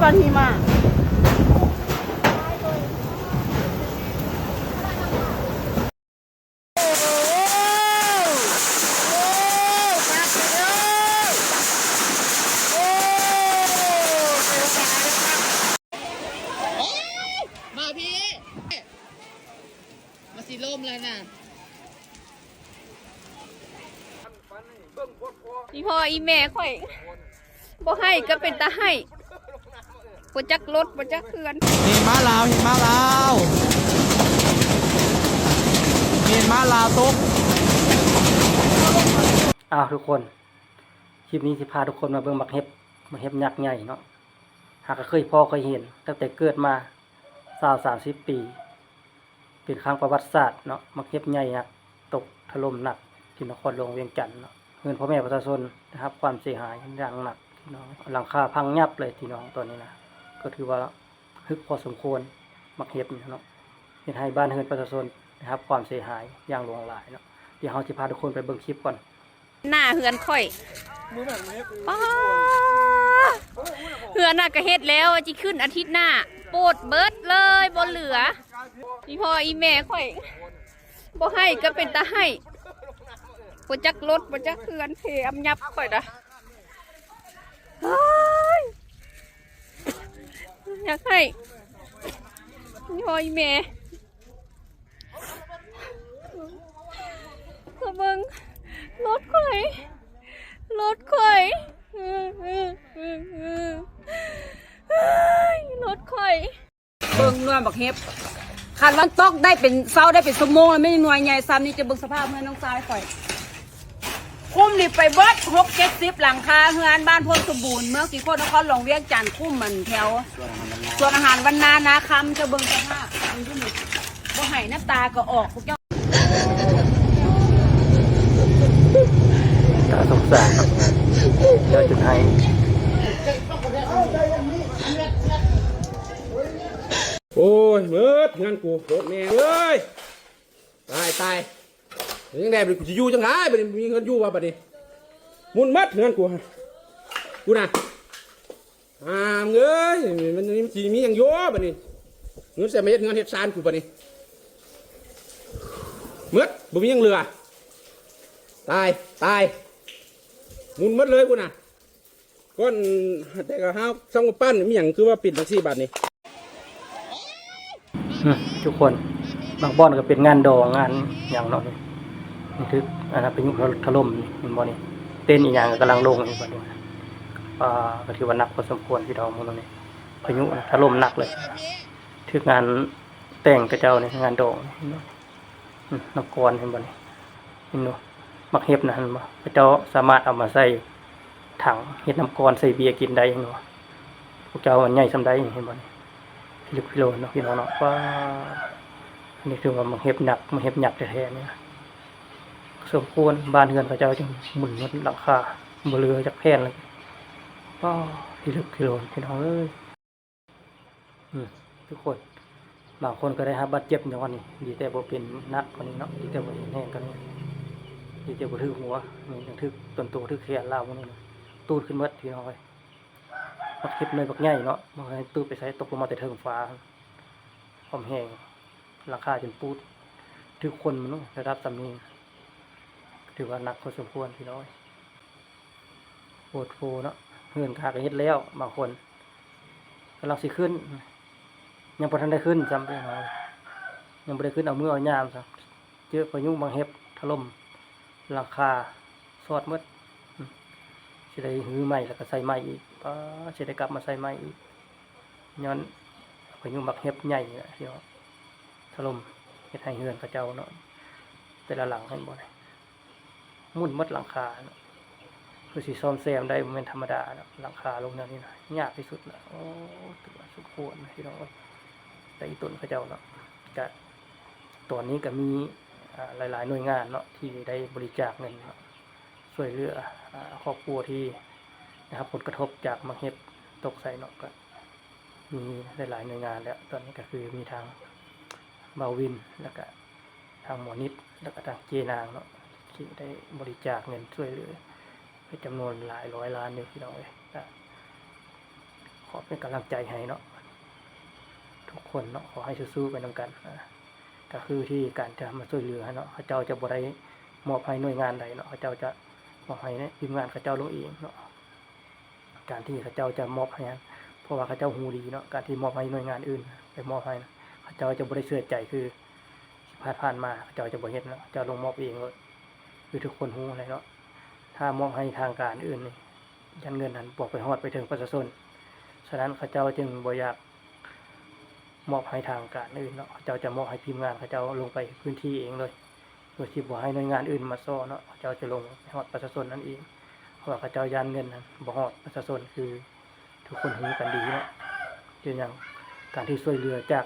ກ່ອນຫິມະ. ມາພີ້ ມາຊິລົ້ມແລ້ວນະ. ອີພໍ່ອີແມ່ຂ້ອຍ ບໍ່ໃຫ້ກໍເປັນຕາໃຫ້ ບໍ່ຈັກລົດ ບໍ່ຈັກເຮືອນ. ເຮມາລາວ ເຮມາລາວ ເຮມາລາວຕົກ. ອ້າວ ທຸກຄົນ ຄລິບນີ້ຊິພາທຸກຄົນມາເບິ່ງໝາກເຫັບ ໝາກເຫັບຍັກໃຫຍ່ເນາະ. ຫາກະເຄີຍພໍ້ເຄີຍເຫັນຕັ້ງແຕ່ເກີດມາ ຊາວ ສາມສິບປີ ເປັນຄັ້ງປະຫວັດສາດເນາະ, ໝາກເຫັບໃຫຍ່ຍັກຕົກຖະຫຼົ່ມໜັກທີ່ນະຄອນຫຼວງວຽງຈັນເນາະ. ເຮືອນພໍ່ແມ່ປະຊາຊົນໄດ້ຮັບຄວາມເສຍຫາຍຢ່າງໜັກພີ່ນ້ອງ, ຫຼັງຄາພັງຍັບເລີຍພີ່ນ້ອງ. ຕອນນີ້ນະ ກໍຖືວ່າຮຶກພໍສົມຄວນ ໝາກເຫັບນີ້ເນາະ, ເຮັດໃຫ້ບ້ານເຮືອນປະຊາຊົນໄດ້ຮັບຄວາມເສຍຫາຍຢ່າງຫຼວງຫຼາຍເນາະ. ດຽວເຮົາຊິພາທຸກຄົນໄປເບິ່ງຄລິບກ່ອນ. ໜ້າເຮືອນຂ້ອຍ ປ້າ ເຮືອນນະກະເຮັດແລ້ວ ຊິຂຶ້ນອາທິດໜ້າ ໂປດເບິດເລີຍ ບໍ່ເຫຼືອ. ອີພໍ່ອີແມ່ຂ້ອຍ ບໍ່ໃຫ້ກໍເປັນຕາໃຫ້ ບໍ່ຈັກລົດ ບໍ່ຈັກເຮືອນ ເພອຳຍັບຂ້ອຍນະ. ເຮີ້ຍ ຢາກໃຫ້ ອີພໍ່ອີແມ່ ມາເບິ່ງລົດຂ້ອຍ ລົດຂ້ອຍ ລົດຂ້ອຍ. ເບິ່ງໜ່ວຍບັກເຫັບ ຄັນມັນຕົກໄດ້ເປັນ ເຊົາໄດ້ເປັນຊົ່ວໂມງແລ້ວ ແມ່ນໜ່ວຍໃຫຍ່ຊ່ຳນີ້. ຈະເບິ່ງສະພາບເຮືອນນ້ອງຊາຍຂ້ອຍ. ຄຸ້ມນີ້ໄປເບິດ ຫົກເຈັດສິບຫຼັງຄາເຮືອນ ບ້ານໂພນສົມບູນ ເມືອງສີໂຄດ ນະຄອນຫຼວງວຽງຈັນ, ຄຸ້ມອັນແຖວສວນອາຫານວັນນາ ນາຄຳ. ເຈົ້າເບິ່ງສະພາບ ເບິ່ງດູນີ້ ບໍ່ໃຫ້ນ້ຳຕາກໍອອກ ພວກເຈົ້າ. ຕາສົງສານເນາະ ເຈົ້າຈົນໄຫ້. ໂອ້ຍ ເໝິດເຮືອນກູ ໂພດແມ່ເອີຍ. ຕາຍ ຕາຍ ຍັງແດ່ ບາດນີ້ກູຊິຢູ່ຈັ່ງໃດ ບາດນີ້ມີເຮືອນຢູ່ບໍ່ ບາດນີ້ ໝຸ່ນໝົດເຮືອນກູ ກູນະ. ຫາມເອີຍ ມັນ ມັນຊິມີຫຍັງຢູ່ ບາດນີ້ ເງິນໃສ່ມາເຮັດເຮືອນເຮັດຊານກູ ບາດນີ້ ໝົດ ບໍ່ມີຫຍັງເຫຼືອ. ຕາຍ ຕາຍ ໝຸ່ນໝົດເລີຍພຸ້ນນະ. ກ່ອນແຕ່ກໍຫາຊ່າງບໍ່ປານ ມີຫຍັງຄືວ່າເປັນຈັ່ງຊີ້ບາດນີ້. ອືມ ທຸກຄົນ ບາງບ່ອນກໍເປັນງານດອງງານຫຍັງເນາະ. ນີ້ ນີ້ຖືກອັນນັ້ນ ພາຍຸຖະຫຼົ່ມນີ້ ເຫັນບໍ່ນີ້ ເຕັນອີ່ຫຍັງກໍກຳລັງລົງ ເຫັນບໍ່ນີ້. ອ່າ ກໍຖືວ່າໜັກພໍສົມຄວນພີ່ນ້ອງ ມື້ນີ້ ພາຍຸຖະຫຼົ່ມໜັກເລີຍ. ຖືກງານແຕ່ງຂະເຈົ້ານີ້ ງານດອງນີ້ ເຫັນບໍ່? ອືມ ນ້ຳກ້ອນ ເຫັນບໍ່ນີ້? ເຫັນບໍ່? ໝາກເຫັບນະ ເຫັນບໍ່? ຂະເຈົ້າສາມາດເອົາມາໃສ່ຖັງເຮັດນ້ຳກ້ອນໃສ່ເບຍກິນໄດ້ ເຫັນບໍ່? ພວກເຈົ້າ ມັນໃຫຍ່ສ່ຳໃດ ເຫັນບໍ່ນີ້? ພິລຶກພິໂລນເນາະ ພີ່ນ້ອງເນາະ. ວ້າ ອັນນີ້ຖືວ່າໝາກເຫັບຍັກ ໝາກເຫັບຍັກແທ້ໆ ນີ້ນະ. ສົມຄວນ ບ້ານເຮືອນຂະເຈົ້າຈຶ່ງໝຸ່ນໝົດຫຼັງຄາ ບໍ່ເຫຼືອຈັກແຜ່ນເລີຍ. ວ້າ ພິລຶກພິໂລນ ພີ່ນ້ອງເອີຍ. ອືມ ທຸກຄົນ ບາງຄົນກໍໄດ້ຮັບບາດເຈັບໃນວັນນີ້ ດີແຕ່ບໍ່ເປັນໜັກກວ່ານີ້ເນາະ ດີແຕ່ບໍ່ເຫັນແຮງກວ່ານີ້ ດີແຕ່ບໍ່ຖືກຫົວ ແມ່ນຍັງຖືກຕົ້ນໂຕ ຖືກແຂນລາວມື້ນີ້ນະ ຕູດຂຶ້ນໝົດພີ່ນ້ອງເອີຍ. ໝາກເຫັບໜ່ວຍບັກໃຫຍ່ເນາະ ມັນໃຫ້ຕູດໄປໃສ ຕົກລົງມາແຕ່ເທິງຟ້າ ຄວາມແຮງ ຫຼັງຄາຈົນປູດ ຖືກຄົນມັນ ລະດັບສ່ຳນີ້ ຖືວ່າໜັກພໍສົມຄວນພີ່ນ້ອງເອີຍ. ໂພດໂພເນາະ ເຮືອນກະຫາກະເຮັດແລ້ວ ບາງຄົນກຳລັງຊິຂຶ້ນ ຍັງບໍ່ທັນໄດ້ຂຶ້ນຊ້ຳ ພີ່ນ້ອງ ຍັງບໍ່ໄດ້ຂຶ້ນເອົາມື້ເອົາຍາມຊ້ຳ ເຈີພາຍຸໝາກເຫັບຖະຫຼົ່ມ ຫຼັງຄາຊອດໝົດ. ອືມ ຊິໄດ້ຮື້ໃໝ່ ແລ້ວກໍໃສ່ໃໝ່ອີກ ປ້າ ຊິໄດ້ກັບມາໃສ່ໃໝ່ອີກ ຍ້ອນພາຍຸໝາກເຫັບໃຫຍ່ນີ້ແຫຼະ ພີ່ນ້ອງ ຖະຫຼົ່ມ ເຮັດໃຫ້ເຮືອນເຂົາເຈົ້າເນາະ ແຕ່ລະຫຼັງ ເຫັນບໍ່ນີ້? ໝຸ່ນໝົດຫຼັງຄາເນາະ ຄືຊິສ້ອມແຊມໄດ້ບໍ່ແມ່ນທຳມະດາເນາະ ຫຼັງຄາລົງແນວນີ້ນະ ຍາກທີ່ສຸດລະ. ໂອ້ ຖືວ່າສົມຄວນພີ່ນ້ອງເອີຍ ແຕ່ອີ່ຕົນເຂົາເຈົ້າເນາະ. ກະຕອນນີ້ກະມີ ອ່າ ຫຼາຍໆໜ່ວຍງານເນາະ ທີ່ໄດ້ບໍລິຈາກເງິນເນາະ ຊ່ວຍເຫຼືອ ອ່າ ຄອບຄົວທີ່ໄດ້ຮັບຜົນກະທົບຈາກໝາກເຫັບຕົກໃສ່ເນາະ ກະ ມີຫຼາຍໆໜ່ວຍງານແລ້ວ ຕອນນີ້ກໍຄືມີທາງບ່າວວິນ ແລ້ວກະທາງໝໍນິດ ແລ້ວກະທາງເຈນາງເນາະ ທີ່ໄດ້ບໍລິຈາກເງິນຊ່ວຍເຫຼືອເປັນຈຳນວນຫຼາຍຮ້ອຍລ້ານຢູ່ ພີ່ນ້ອງເອີຍ. ກະ ຂໍເປັນກຳລັງໃຈໃຫ້ເນາະ ທຸກຄົນເນາະ ຂໍໃຫ້ສູ້ໆໄປນຳກັນ. ອາ ກໍຄືທີ່ການຈະມາຊ່ວຍເຫຼືອເນາະ ເຂົາເຈົ້າຈະບໍ່ໄດ້ມອບໃຫ້ໜ່ວຍງານໃດເນາະ ເຂົາເຈົ້າຈະມອບໃຫ້ທີມງານເຂົາເຈົ້າລົງເອງເນາະ. ການທີ່ເຂົາເຈົ້າຈະມອບໃຫ້ ເພາະວ່າເຂົາເຈົ້າຮູ້ດີເນາະ ການທີ່ມອບໃຫ້ໜ່ວຍງານອື່ນໄປມອບໃຫ້ ເຂົາເຈົ້າຈະບໍ່ໄດ້ເຊື່ອໃຈ ຄືທີ່ຜ່ານໆມາເຂົາເຈົ້າຈະບໍ່ເຮັດເນາະ ເຂົາເຈົ້າລົງມອບເອງໂລດ ຄືທຸກຄົນຮູ້ແຫຼະເນາະ. ຖ້າມອບໃຫ້ທາງການອື່ນນີ້ ຢ້ານເງິນນັ້ນບໍ່ໄປຮອດໄປເຖິງປະຊາຊົນ. ສະນັ້ນເຂົາເຈົ້າຈຶ່ງບໍ່ຢາກມອບໃຫ້ທາງການອື່ນເນາະ ເຂົາເຈົ້າຈະມອບໃຫ້ທີມງານເຂົາເຈົ້າລົງໄປພື້ນທີ່ເອງເລີຍ ໂດຍທີ່ບໍ່ໃຫ້ໜ່ວຍງານອື່ນມາຊໍ້ເນາະ ເຂົາເຈົ້າຈະລົງໄປຮອດປະຊາຊົນນັ້ນເອງ ເພາະວ່າເຂົາເຈົ້າຢ້ານເງິນນັ້ນບໍ່ຮອດປະຊາຊົນ ຄືທຸກຄົນຮູ້ກັນດີເນາະ. ຄືຫຍັງ ການທີ່ຊ່ວຍເຫຼືອຈາກ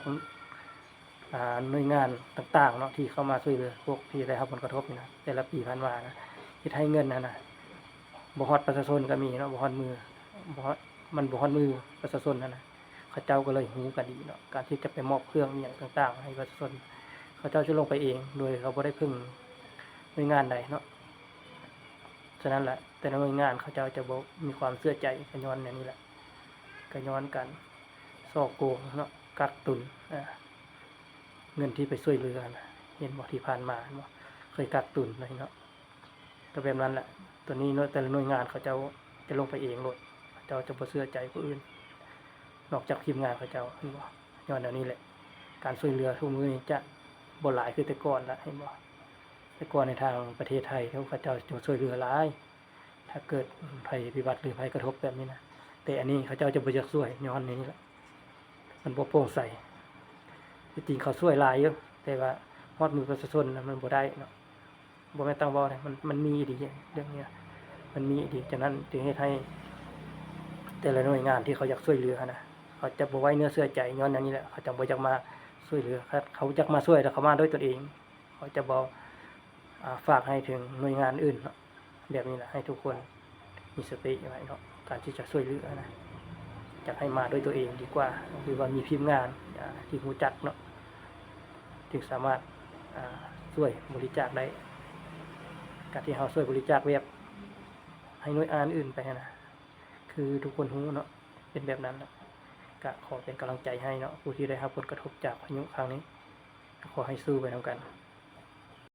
ອ່າ ໜ່ວຍງານຕ່າງໆເນາະ ທີ່ເຂົ້າມາຊ່ວຍເຫຼືອພວກທີ່ໄດ້ຮັບຜົນກະທົບນີ້ນະ ແຕ່ລະປີຜ່ານມານະ ເຮັດໃຫ້ເງິນຫັ້ນນະ ບໍ່ຮອດປະຊາຊົນກໍມີເນາະ ບໍ່ຮອດມື ບໍ່ຮອດ ມັນບໍ່ຮອດມືປະຊາຊົນຫັ້ນນະ ເຂົາເຈົ້າກໍເລີຍຮູ້ກັນດີເນາະ. ການທີ່ຈະໄປມອບເຄື່ອງອີ່ຫຍັງຕ່າງໆໃຫ້ປະຊາຊົນ ເຂົາເຈົ້າຈະລົງໄປເອງ ໂດຍເຂົາບໍ່ໄດ້ເພິ່ງໜ່ວຍງານໃດເນາະ. ສະນັ້ນແຫຼະ ແຕ່ລະໜ່ວຍງານເຂົາເຈົ້າຈະບໍ່ມີຄວາມເຊື່ອໃຈ ກໍຍ້ອນແນວນີ້ແຫຼະ ກໍຍ້ອນການສໍ້ໂກງເນາະ ກັກຕຸນ ອາ ເງິນທີ່ໄປຊ່ວຍເຫຼືອນະ ເຫັນບໍ່ ທີ່ຜ່ານມາ ເຫັນບໍ່ ເຄີຍກັກຕຸນເນາະ. ກໍແບບນັ້ນແຫຼະ ຕົວນີ້ເນາະ ແຕ່ລະໜ່ວຍງານເຂົາເຈົ້າຈະລົງໄປເອງໂລດ ເຂົາເຈົ້າຈະບໍ່ເຊື່ອໃຈຜູ້ອື່ນ ນອກຈາກທີມງານເຂົາເຈົ້າ ເຫັນບໍ່. ຍ້ອນແນວນີ້ແຫຼະ ການຊ່ວຍເຫຼືອທຸກມື້ນີ້ຈະບໍ່ຫຼາຍຄືແຕ່ກ່ອນລະ ເຫັນບໍ່. ແຕ່ກ່ອນໃນທາງປະເທດໄທ ເຂົາເຈົ້າຈະຊ່ວຍເຫຼືອຫຼາຍ ຖ້າເກີດໄພພິບັດ ຫຼື ໄພກະທົບແບບນີ້ນະ ແຕ່ອັນນີ້ເຂົາເຈົ້າຈະບໍ່ຢາກຊ່ວຍ ຍ້ອນນີ້ແຫຼະ ມັນບໍ່ໂປ່ງໃສ. ທີ່ຈິງເຂົາຊ່ວຍຫຼາຍຢູ່ ແຕ່ວ່າຮອດມືປະຊາຊົນນະ ມັນບໍ່ໄດ້ເນາະ. ບໍ່ແມ່ນຕັ້ງເວົ້າເດ້ ມັນ ມັນມີອີ່ຫຼີເລື່ອງນີ້ນະ ມັນມີອີ່ຫຼີ. ຈະນັ້ນຈຶ່ງເຮັດໃຫ້ແຕ່ລະໜ່ວຍງານທີ່ເຂົາຢາກຊ່ວຍເຫຼືອຫັ້ນນະ ເຂົາຈະບໍ່ໄວ້ເນື້ອເຊື່ອໃຈ ຍ້ອນແນວນີ້ແຫຼະ ເຂົາຈັ່ງບໍ່ຢາກມາຊ່ວຍເຫຼືອ. ຄັນເຂົາຢາກມາຊ່ວຍ ແລ້ວເຂົາມາດ້ວຍຕົນເອງ ເຂົາຈະບໍ່ ອາ ຝາກໃຫ້ເຖິງໜ່ວຍງານອື່ນເນາະ. ແບບນີ້ລະ ໃຫ້ທຸກຄົນມີສະຕິໄວ້ເນາະ ການທີ່ຈະຊ່ວຍເຫຼືອນະ ຢາກໃຫ້ມາດ້ວຍຕົວເອງດີກວ່າ ຫຼືວ່າມີທີມງານ ອາ ທີ່ຮູ້ຈັກເນາະ ຈຶ່ງສາມາດ ອາ ຊ່ວຍບໍລິຈາກໄດ້. ການທີ່ເຮົາຊ່ວຍບໍລິຈາກແບບໃຫ້ໜ່ວຍງານອື່ນໄປຫັ້ນນະ ຄືທຸກຄົນຮູ້ເນາະ ເປັນແບບນັ້ນລະ. ກະຂໍເປັນກຳລັງໃຈໃຫ້ເນາະ ຜູ້ທີ່ໄດ້ຮັບຜົນກະທົບຈາກພາຍຸຄັ້ງນີ້ ກໍຂໍໃຫ້ສູ້ໄປນຳກັນ.